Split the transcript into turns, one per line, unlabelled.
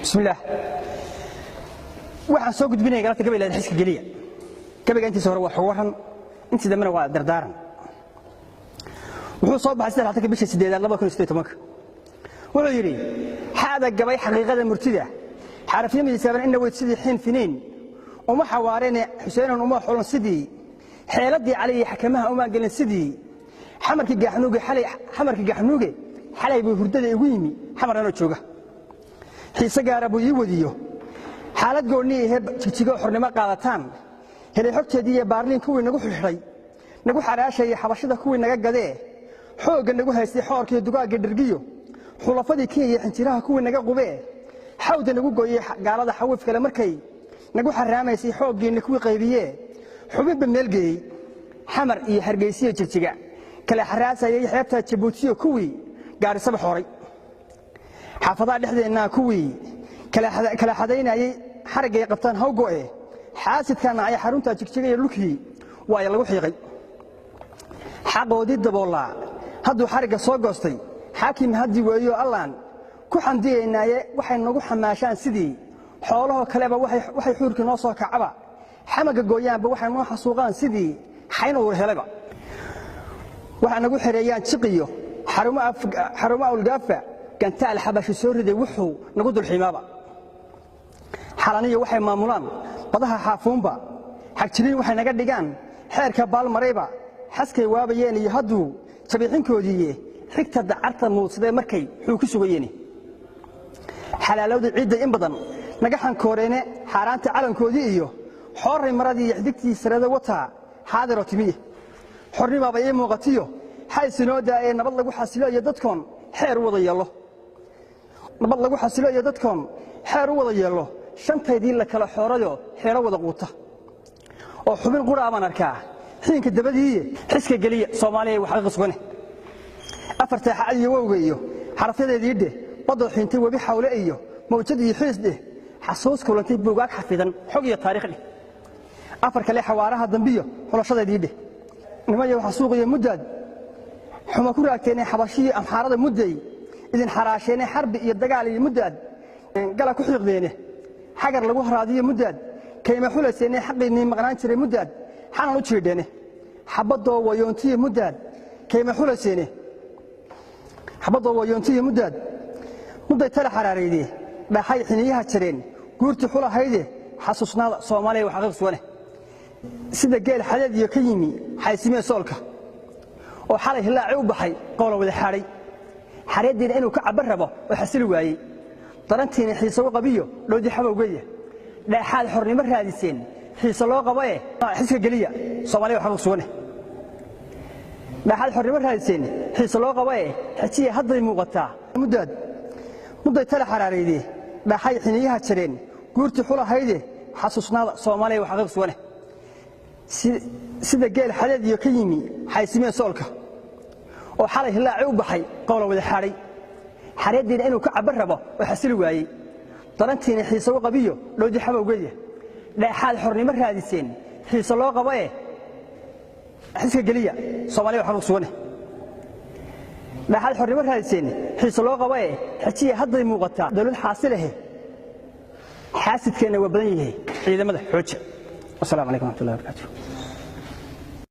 Bismillaah. Waxaan soo gudbinaya galabta gabay la xiska geliya. Gabayga intiisa hore waa xog waran, intii dambena waa dardaaran. Wuxuu soo baxay 23-ka bisha 8aad 2018. Wuxuu yidhi: xaada gabay xaqiiqada murtida xarafyo miisaaban inna weyd sidii xiin finiin uma xawaareene Xuseenan uma xulan sidii xeeladii Cali iyo xakamaha uma gelin sidii xamarkii gaaxnuuge xalay, xamarkii gaaxnuuge xalay buu hurdada igu yimi xamar anoo jooga. Xiise gaara buu ii wadiyo xaalad goonni ahee Jigjigo xornimo qaadataan helay xogteedii iyo Baarliin kuwii nagu xidhay, nagu xaraashayay Xabashida kuwii naga gadee xoogga nagu haystay, xoorkiiyo dugaagga dhergiyo xulafadii Kenya iyo xinjiraha kuwii naga qubee xawda nagu gooyey, gaalada xawiif kale markay nagu xaraamaysay xooggiinna kuwii qaybiyee xubinba meel geeyey, Xamar iyo Hargeysiyo Jigjiga kale xaraasayay, xeebta Jabuutiyo kuwii Gaarisaba xooray, xaafadaha dhexdeennaa kuwii kala xadaynayey, xaraggay qabtaan haw go'e xaasidkaa nacay, xarunta Jigjiga iyo dhulkii waaya lagu xiiqay, xaqoodii daboolaa hadduu xarigga soo goostay xaakim haddii weeyo Allaan ku xamdiyaynaaye. Waxay nagu xamaashaan sidii xoolahoo kaleba, waxay xuurkii noo soo kacaba xamaga gooyaanba, waxay noo xasuuqaan sidii xayn uur helayba, waxay nagu xereeyaan jiqiyo xarumo awlgaafa, gantaal Xabashi soo riday wuxuu nagu dulximaaba, xalaniyo waxay maamulaan badaha xaafuunba, xagjiriin waxay naga dhigaan xeerka baalmarayba, xaskay waabayeen iyo hadduu jabiixinkoodiiye xigta dacarta muudsadee markay xuu ku sugayeene, xalaalowda ciidda in badan naga xankooreene, xaaraanta calankoodii iyo xoorray maradii iyo xidigtii sarada wataa xaadiroo timiye. Xornimaaba ii muuqatiyo xaysinoo daa'ee nabad lagu xasilo iyo dadkoon xeer u wada yeello, nabad lagu xasilo iyo dadkoon xeer u wada yeello, shantaydii la kala xoorayoo xeero wada quuta oo xubin qura baan arkaa xiinka dabadiiye. Xiska geliya Soomaaliya wax xaqiiq sugane. Afarta xacad iyo wowga iyo xarafyadeedii dheh, badoo xintay webi xawle iyo mawjad iyo xiis dheh, xasuus kulantay buugaag xafidan xog iyo taariikh dheh. Afar kale xawaaraha dambiyo xulashadeedii dheh. Nimayo xasuuqiyo muddaad xuma ku raagteenee Xabashiyo Amxaarada mudday idin xaraasheenee, xarbi iyo dagaal iyo muddaad gala ku xiiqdeene, xagar lagu haraadiyo muddaad kayma xulayseene, xaqiinnii maqnaan jiray muddaad xanan u jiidheene, xabadoo wayoontiyo muddaad kayma xulayseene, xabadoo wayoontiyo muddaad mudday tala xaraaraydee dhaxay xiniyaha jareen guurtii xulahayde. Xasuusnaada Soomaaliya wax xaqiiq sugane. Sida geel xadeed iyo ka yimi xaysimee soolka oo xalay hilaaci u baxay qowla wada xaadhay, xareeddiina inuu ka cabba rabo oo xasili waayey, darantiina xiise u qabiyo dhoodii xabowgeeya, dheexaad xornimo raadiseen xiise loo qabo ee xiska geliya Soomaaliya wax xaqiiq sugane. Dheexaad xornimo raadiseen xiise loo qabo ee xejiya hadday muuqataa muddaad mudday tala xaraaraydee dhaxay xiniyaha jareen guurtii xulahayde. Xasuusnaada Soomaaliya wax xaqiiq sugane. Sida geel xadeed iyo ka yimi xaysimee soolka oo xalay hilaaci u baxay qowla wada xaadhay, xareeddiina inuu ka cabba rabo oo xasili waayey, darantiina xiise u qabiyo dhoodii xabowgeeya, dheexaad xornimo raadiseen xiise loo qabo ee xiska geliya Soomaaliya wax xaqiiq sugane. Dheexaad xornimo raadiseen xiise loo qabo ee xejiya hadday muuqataa dawlad xaasilahe, xaasidkeenna waa badan yahay, ciidamada xooja. Wasalaamu calaykum waraxmatullahi wabarakaatuh.